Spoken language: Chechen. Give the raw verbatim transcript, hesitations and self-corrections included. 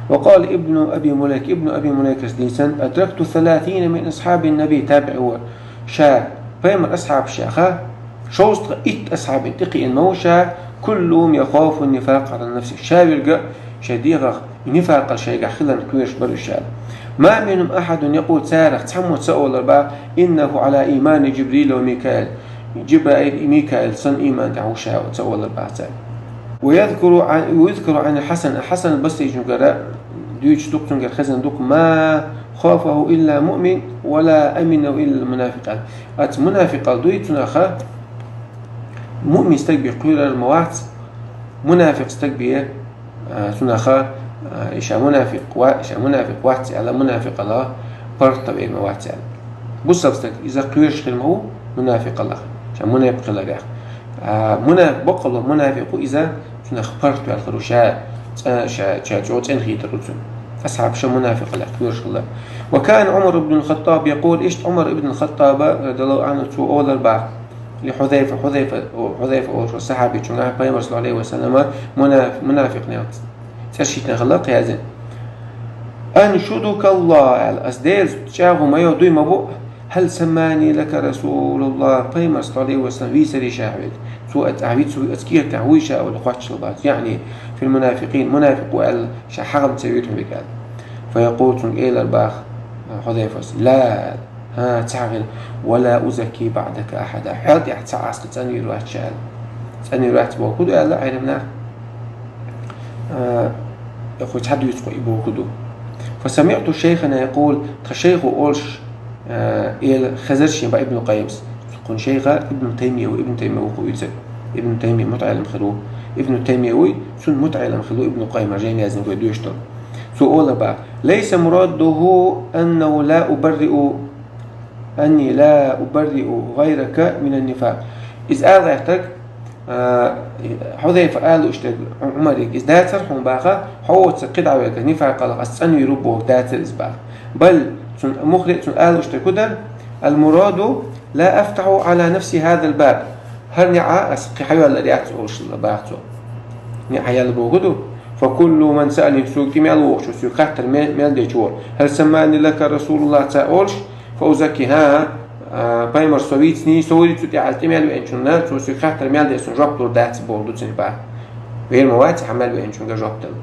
وقال ابن أبي مليك، ابن أبي مليك дийцад: أدركت ثلاثين من أصحاب النبي, табиӀи ва, ша пайхамара асхьабашех шовзткъа итт асхьаб тӀакхиъна ма ву ша, كلهم يخاف النفاق على نفسه, ша верг шоай дегӀах нифакъал шоайгахь хиларна кхоьруш бар уж ша. ما منهم أحد يقول, царех цхьаммо ца олар бах, إنه على إيمان جبريل وميكائيل, Жабраил, Микаил санна иман тӀехь ву ша, ца олар бах цар. ويذكر عن، ويذكر عن الحسن, Хьасан Басричунгара дуьйцуш ду-кх, цунгара хезна ду-кх: ما خافه إلا مؤمن ولا أمنه إلا المنافق. Ац мунафикъал дуй цунах, муъмин стаг бен кхоьруш ма вац, мунафикъ стаг бен, а, цунах, а, ша мунафикъ ва-, ша мунафикъ вац аьлла, мунафикъал паргӀата вер ма вац аьлла. Бусалба стаг иза кхоьруш хир ма ву мунафикъал, ша мунафикъ хиларах. А, муна-, баккъала мунафикъ ву иза, цунах паргӀата ваьлла хир ву ша, цӀа-, ша, ша чӀогӀа цӀена хийтар ду цунна. Асхьабаш мунафикъал кхоьруш хилла. وكان عمر بن الخطاب يقول, иштта Ӏумар ибн Хаттаба, رضي الله عنه, цо олар бах, لحذيفة, Хьузайфа, Хьузайфа олуш сахьабичунга, пайхамара, صلى الله عليه وسلم, мунаф-, мунафикъ нах цӀераш хӀиттина хилла кхаьзина. أنشدك الله, аьлла, ас Делаца чӀоагӀо ма йо, дуй ма бу, هل سماني لك رسول الله, пайхамар, صلى الله عليه وسلم, вийцарий ша хьоьга, цо аца вийцар, аца кехатехь вуй ша аьлла, хотташ хилла бах цо, يعني في المنافقين, мунафикъ ва аьлла, ша хьагӀ ма ца вийра хьоьга аьлла. فيقول, цунга элар бах Хьузайфас: لا, хӀа, ца хьагӀ вийра, ولا أزكي بعدك أحدا, хьол тӀехь цхьа а ас кхы цӀанвийр вац ша аьлла. ЦӀанвийр вац бохург хӀу ду аьлла Ӏарбий наха, а, кху цхьа дуьйцу кху и бохург хӀу ду. فسمعت شيخنا يقول, тхан шайхо олуш, а, эла хезар шен бах Ибн Къаййимас. Кхуьн шайх Ибн Таймия ву, Ибн Таймия ву кху уьйцар. Ибн Таймия мутаӀеллим хир ву. Ибн Таймия вуй, цунна мутаӀеллим хир ву Ибн Къаййима, жайна яздина вай доьшуш долу. Цо олар бах: ليس مراده أنه لا أبرئ، أني لا أبرئ غيرك من النفاق. Иза ала гӀертарг, а, Хьузайфа ала лууш дерг Ӏу-, Ӏумаре, иза дацара хьуна баха, хьо оцу кхидӀа верг нифакъалах ас цӀанвийр ву бохург дацара иза баха. بل, цунна муххале а цунна ала лууш дерг хӀу дара: المراد لا أفتح على نفسي هذا الباب. ХӀара неӀ ас кхин хьайоьллур яц олуш хилла бах цо. НеӀ хьайоьлла бохург хӀу ду? فكل من سألني, соьга тӀе мел вогӀучо, соьга хаттар ме-, мел дечо, هل سماني لك رسول الله ца олуш, فأزكي, хӀа, а, пайхамар со вийциний, со вуьйцу тӀехь аьлла тӀе мел веанчунна, цо соьга хаттар мел дечунна жоп лур дац бохург ду цуьнан бах. Вер ма вац хьа мел веанчуьнга жоп дала.